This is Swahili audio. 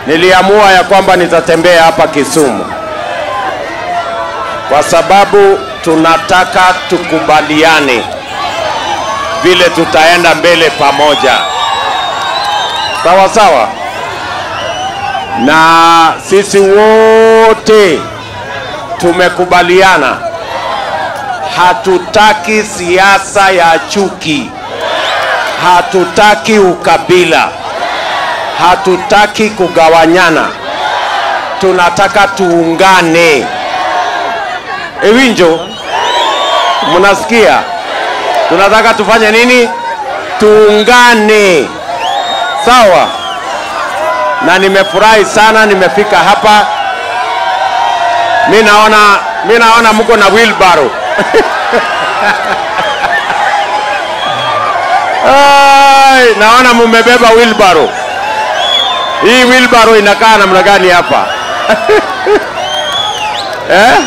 Niliamua ya kwamba nitatembea hapa Kisumu kwa sababu tunataka tukubaliane vile tutaenda mbele pamoja. Sawa sawa. Na sisi wote tumekubaliana hatutaki siasa ya chuki, hatutaki ukabila, hatutaki kugawanyana. Tunataka tuungane. Ewinjo, mnasikia? Tunataka tufanye nini? Tuungane. Sawa. Na nimefurahi sana nimefika hapa. Mimi naona mko na wheelbarrow. Ai, naona mmebeba wheelbarrow. Hii wheelbarrow inakaa namna gani hapa? Eh?